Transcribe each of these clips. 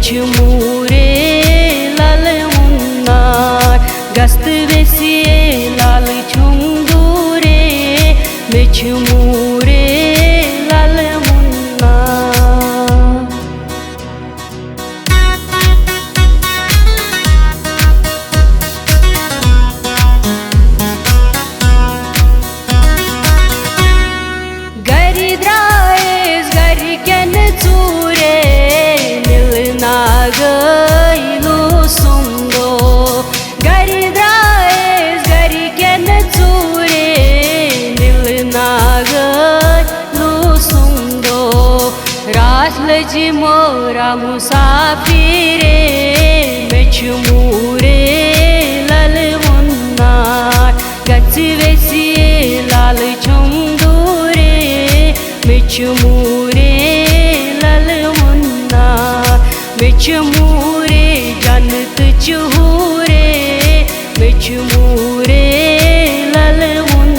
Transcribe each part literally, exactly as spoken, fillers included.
چھِ موٗرے لَلہٕ وُنار، گژھ تہٕ ویسیے لالہٕ چھُم دوٗرے، مےٚ چھِ موٗرے لَلہٕ وُنار۔ گرِ درٛایس گرِکٮ۪ن ژوٗرے، مِلنا گٔے لوٗسُم دۄہ۔ گرِ درٛایس گرِکٮ۪ن ژوٗرے، مِلنا گٔے لوٗسُم دۄہ۔ راتھ لٔج مورا مسافرے، مےٚ چھُ موٗرے لَلہٕ وُنار۔ گژھ ویسیے لالہٕ چھُم دوٗرے، مےٚ چھُ موٗرے لَلہٕ وُنار۔ مےٚ چھُ موٗرے جنتٕچ حوٗرے، مےٚ چھُ موٗرے لَلہٕ وُنار۔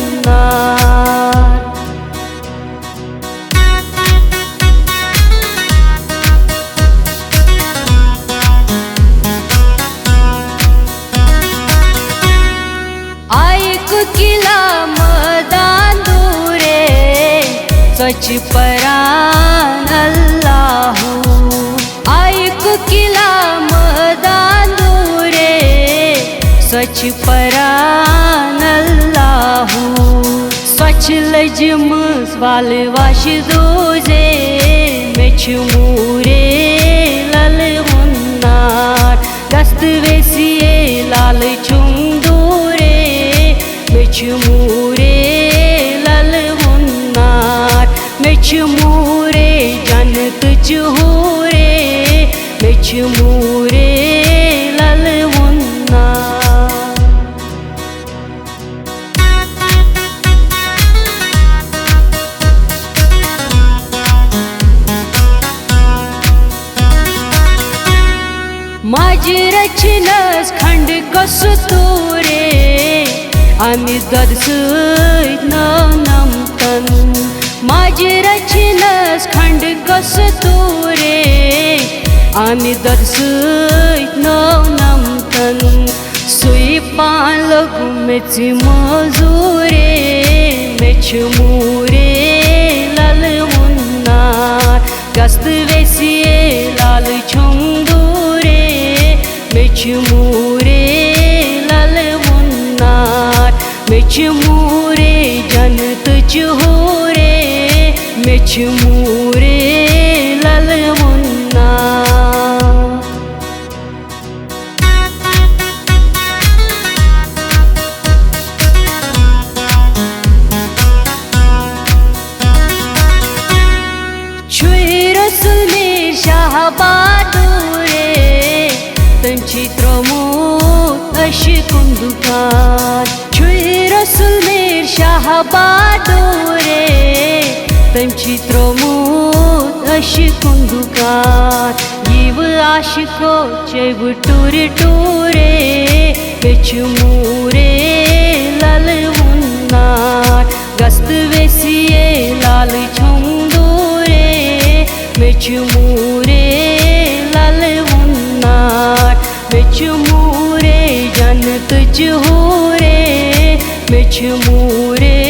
آیہِ کُکِلا مٲدان دوٗرے، سۄ چھِ پران اللہُ۔ آیہِ کُکِلا مٲدان دوٗرے، سۄ چھِ پران اللہُ۔ سۄ چھِ لٔجمٕژ وَلہٕ وَشہِ دوٗزے، مےٚ چھُ موٗرے لَلہٕ وُنار۔ گژھ تہٕ ویسیے لالہٕ چھُم دوٗرے، مےٚ چھُ موٗرے لَلہٕ وُنار۔ مےٚ چھُ موٗرے جنتٕچ حوٗرے، مےٚ چھُ موٗرے لَلہٕ وُنار۔ ماجہِ رٔچھنَس کھنٛڈٕ کستوٗرے، اَمہِ دۄدٕ سۭتۍ نٲو نَمتَن۔ ماجہِ رٔچھنَس کھنٛڈٕ کستوٗرے، اَمہِ دۄدٕ سۭتۍ نٲو نَمتَن۔ سُے پان لوٚگ مےٚ ژِ موزوٗرے، مےٚ چھُ موٗرے لَلہٕ وُنار۔ گژھ تہٕ ویسیے لالہٕ چھُم دوٗرے، مےٚ چھُ موٗرے لَلہٕ وُنار۔ مےٚ چھِ موٗرے جنتٕچ حوٗرے، مےٚ چھِ موٗرے لَلہٕ وُنار۔ چھُے رسول میر شاہ بہادورے، تٔمۍ چھُے ترٛوومُت عشقُن دُکان۔ چھُے رسول میر شاہ بہادورے، تٔمۍ چھُے ترٛوومُت عشقُن دُکان۔ یی وٕ عاشقو چے وٕ ٹوٗرِ ٹوٗرے، مےٚ چھُ موٗرے لَلہٕ وُنار۔ گژھ تہٕ ویسیے لالہٕ چھُم دوٗرے، مےٚ چھُ موٗرے لَلہٕ وُنار۔ مےٚ چھُ موٗرے جنتٕچ حوٗرے، مےٚ چھُ موٗرے